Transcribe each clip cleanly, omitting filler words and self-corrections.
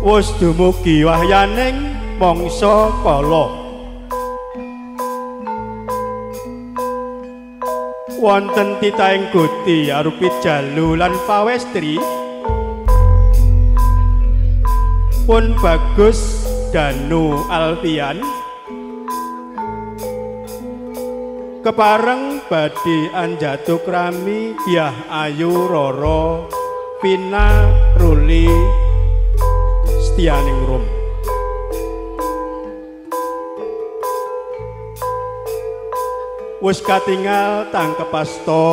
Wus dumugi wahyaning mangsa kala. Wonten titahing Gusti arupi jalu lan pawestri pun Bagus Danu Alfian kepareng badhe anjatukrami Dyah Ayu Roro Vina Ruli Setianingrum. Wis katingal tangkepasta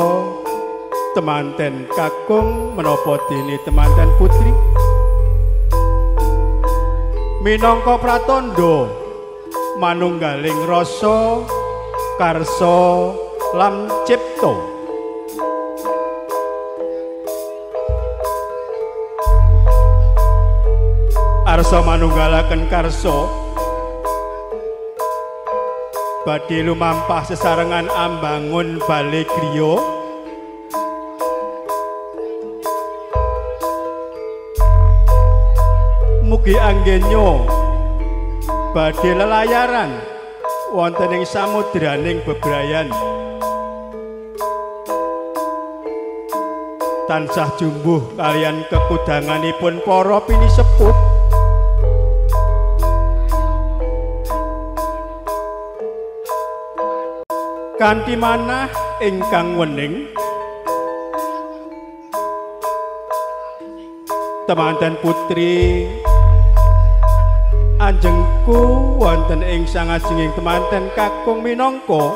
temanten kakung menapa dene temanten putri minangka pratandha manunggaling rasa karsa lan cipta. Arsa manunggalaken karsa badhe lumampah sesarengan ambangun bale griya mugi anggenya badhe lelayaran wonten ing samudraning bebrayan tansah jumbuh kaliyan kekudanganipun para pinisepuh. Kanthi manah ingkang wening temanten putri anjengku wonten ing sangajenging temanten kakung minangka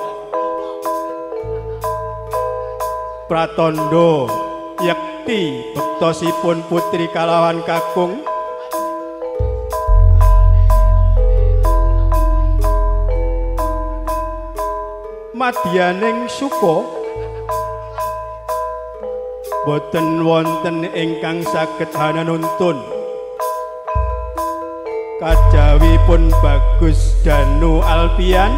pratandha yekti bektosipun putri kalawan kakung. Madyaning suka boten wonten ingkang saged hananuntun kajawi pun Bagus Danu Alfian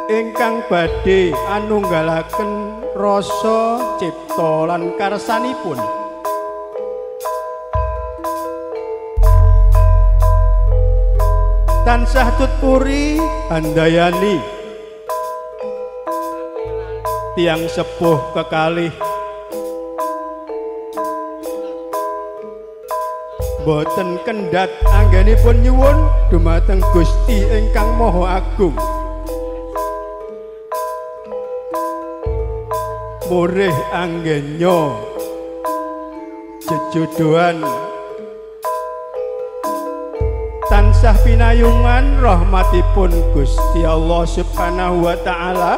ingkang badhe anunggalaken rasa cipta lan karsanipun. Tansah tutpuri handayani tiang sepuh kekalih boten kendhat anggenipun nyuwun dumateng Gusti ingkang Maha Agung. Murih anggenya jejodohan tansah pinayungan rahmatipun Gusti Allah Subhanahu wa taala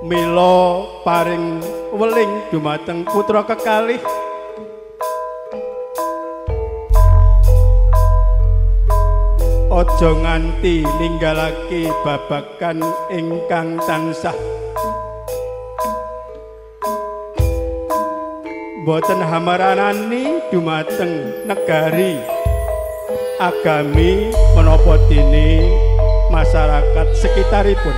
mila paring weling dumateng putra kekalih aja nganti ninggalake babagan ingkang tansah boten hamaranani dumateng negari agami menapa dene masyarakat sekitaripun.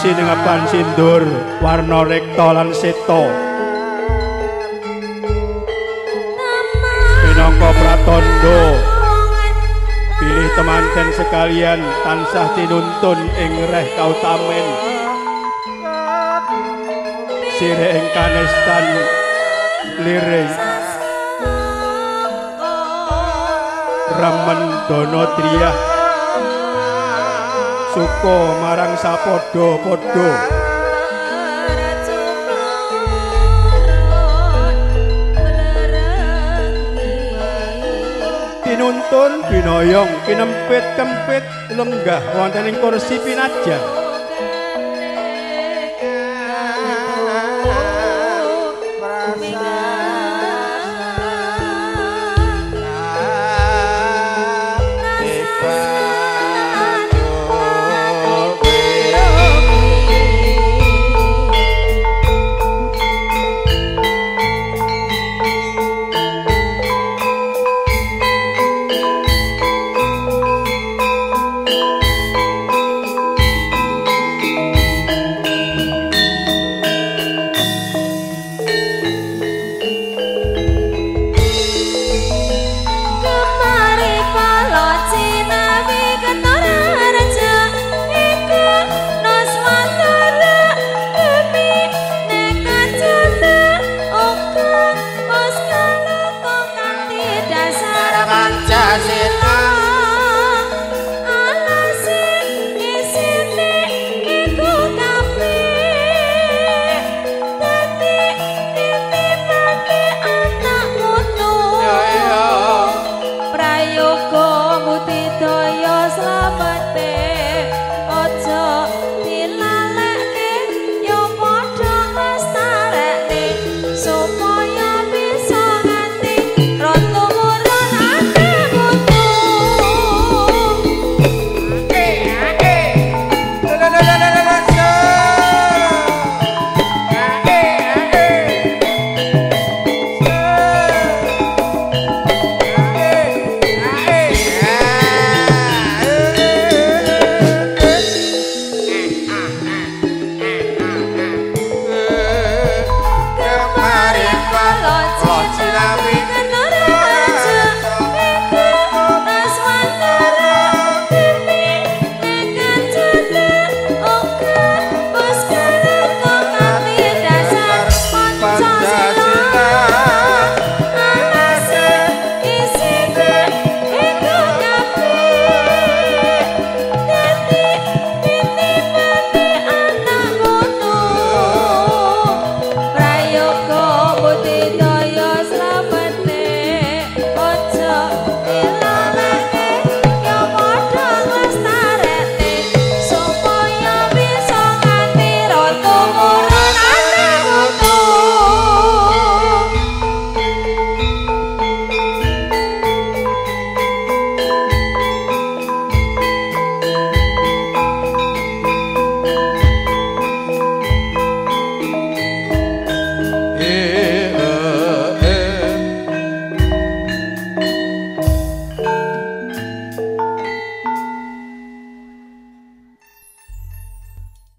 Sinengepan sindur warna rekta lan seta minangka pratandha pilih temanten sekalian tansah tinuntun ing reh kautamen sirih ing kanestan liring remen dana driyah suka marang sapadha-padha. Tinuntun binoyong kinempit kempit lenggah wonten ing kursi pinajan.